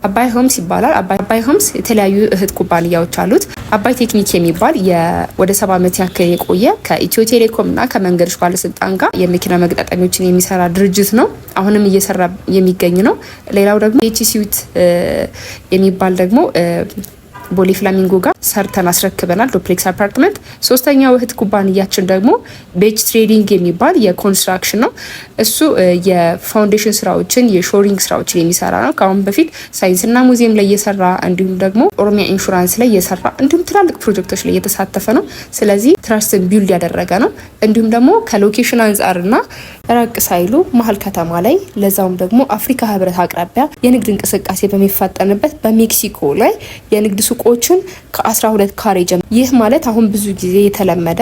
አባይ ሆምስ ይባላል። አባይ ሆምስ የተለያዩ እህት ኩባንያዎች አሉት። አባይ ቴክኒክ የሚባል ወደ 70 ዓመት ያክል የቆየ ከኢትዮ ቴሌኮም እና ከመንገዶች ባለስልጣን ጋር የመኪና መገጣጠሚያዎችን የሚሰራ ድርጅት ነው። አሁንም እየሰራ የሚገኝ ነው። ሌላው ደግሞ ኤች ስዊት የሚባል ደግሞ ቦሌ ፍላሚንጎ ጋር ሰርተን አስረክበናል፣ duplex apartment። ሶስተኛው እህት ኩባንያችን ደግሞ ቤች ትሬዲንግ የሚባል የ construction ነው። እሱ የ foundation ስራዎችን፣ የ shoring ስራዎችን የሚሰራ ነው። ከአሁን በፊት ሳይንስና ሙዚየም ላይ እየሰራ፣ እንዲሁም ደግሞ ኦሮሚያ ኢንሹራንስ ላይ እየሰራ፣ እንዲሁም ትላልቅ ፕሮጀክቶች ላይ እየተሳተፈ ነው። ስለዚህ trust ን build ያደረገ ነው። እንዲሁም ደግሞ ከ location አንጻርና ራቅ ሳይሉ መሀል ከተማ ላይ፣ ለዛውም ደግሞ አፍሪካ ህብረት አቅራቢያ የንግድ እንቅስቃሴ በሚፋጠንበት በሜክሲኮ ላይ የንግድ ሱቆችን ከ12 ካሬ ጀምሮ፣ ይህ ማለት አሁን ብዙ ጊዜ የተለመደ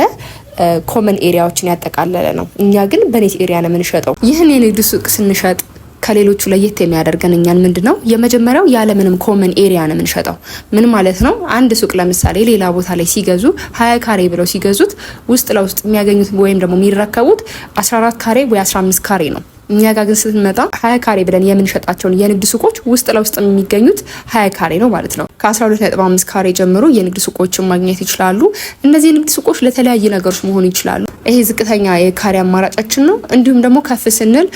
common area ዎችን ያጠቃለለ ነው። እኛ ግን በ net area ነው የምንሸጠው። ይህን የንግድ ሱቅ ስንሸጥ ከሌሎቹ ለየት የሚያደርገን እኛን ምንድን ነው? የመጀመሪያው ያለምንም common area ነው የምንሸጠው። ምን ማለት ነው? አንድ ሱቅ ለምሳሌ ሌላ ቦታ ላይ ሲገዙ 20 ካሬ ብለው ሲገዙት ውስጥ ለውስጥ የሚያገኙት ወይም ደግሞ የሚረከቡት 14 ካሬ ወይ 15 ካሬ ነው። እኛ ጋር ግን ስትመጣ 20 ካሬ ብለን የምንሸጣቸውን የንግድ ሱቆች ውስጥ ለውስጥ የሚገኙት 20 ካሬ ነው ማለት ነው። ከ12.5 ካሬ ጀምሮ የንግድ ሱቆችን ማግኘት ይችላሉ። እነዚህ የንግድ ሱቆች ለተለያዩ ነገሮች መሆን ይችላሉ። ይሄ ዝቅተኛ የካሬ አማራጫችን ነው። እንዲሁም ደግሞ ከፍ ስንል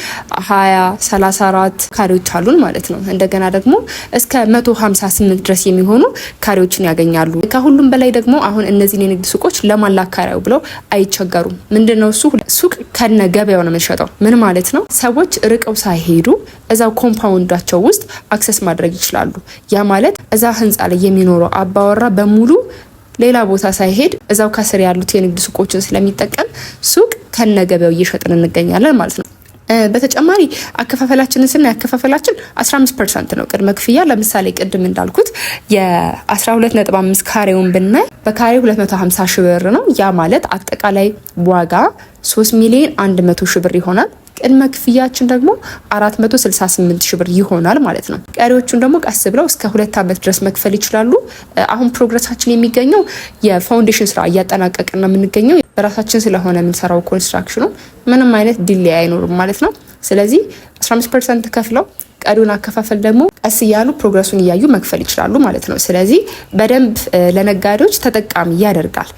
20፣ 34 ካሬዎች አሉን ማለት ነው። እንደገና ደግሞ እስከ 158 ድረስ የሚሆኑ ካሬዎችን ያገኛሉ። ከሁሉም በላይ ደግሞ አሁን እነዚህን የንግድ ሱቆች ለማን ላከራየው ብለው አይቸገሩም። ምንድነው እሱ? ሱቅ ከነ ገበያው ነው የምንሸጠው። ምን ማለት ነው? ሰዎች ርቀው ሳይሄዱ እዛው compound ኣቸው ውስጥ access ማድረግ ይችላሉ። ያ ማለት እዛ ህንፃ ላይ የሚኖረው አባወራ በሙሉ ሌላ ቦታ ሳይሄድ እዛው ከስር ያሉት የንግድ ሱቆችን ስለሚጠቀም ሱቅ ከነገበያው እየሸጥን እንገኛለን ማለት ነው። በተጨማሪ አከፋፈላችንን ስናይ አከፋፈላችን 15% ነው ቅድመ ክፍያ። ለምሳሌ ቅድም እንዳልኩት የ12.5 ካሬውን ብናይ በካሬ 250 ሺህ ብር ነው። ያ ማለት አጠቃላይ ዋጋ 3 ሚሊዮን 100 ሺህ ብር ይሆናል። ቅድመ ክፍያችን ደግሞ 468 ሺህ ብር ይሆናል ማለት ነው። ቀሪዎቹን ደግሞ ቀስ ብለው እስከ 2 ዓመት ድረስ መክፈል ይችላሉ። አሁን progress ኣችን የሚገኘው የ foundation ስራ እያጠናቀቅን ነው የምንገኘው። በራሳችን ስለሆነ የምንሰራው construction ኑ ምንም አይነት delay አይኖርም ማለት ነው። ስለዚህ 15% ከፍለው ቀሪውን አከፋፈል ደግሞ ቀስ እያሉ progress ኡን እያዩ መክፈል ይችላሉ ማለት ነው። ስለዚህ በደንብ ለነጋዴዎች ተጠቃሚ ያደርጋል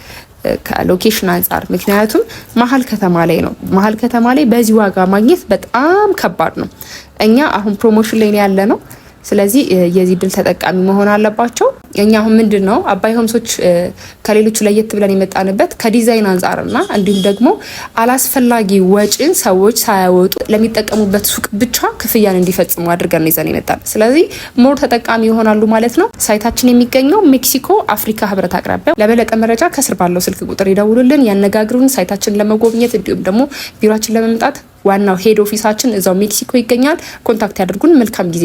ከ location አንጻር፣ ምክንያቱም መሀል ከተማ ላይ ነው። መሀል ከተማ ላይ በዚህ ዋጋ ማግኘት በጣም ከባድ ነው። እኛ አሁን promotion ላይ ያለነው። ስለዚህ የዚህ እድል ተጠቃሚ መሆን አለባቸው። እኛ አሁን ምንድን ነው አባይ ሆምሶች ከሌሎቹ ለየት ብለን የመጣንበት ከዲዛይን አንጻርና እንዲሁም ደግሞ አላስፈላጊ ወጪን ሰዎች ሳያወጡ ለሚጠቀሙበት ሱቅ ብቻ ክፍያን እንዲፈጽሙ አድርገን ይዘን የመጣን። ስለዚህ more ተጠቃሚ ይሆናሉ ማለት ነው። Site ኣችን የሚገኘው ሜክሲኮ አፍሪካ ህብረት አቅራቢያ። ለበለጠ መረጃ ከስር ባለው ስልክ ቁጥር ይደውሉልን፣ ያነጋግሩን። Site ኣችን ለመጎብኘት እንዲሁም ደግሞ ቢሯችን ለመምጣት ዋናው head office ኣችን እዛው ሜክሲኮ ይገኛል። Contact ያድርጉን። መልካም ጊዜ።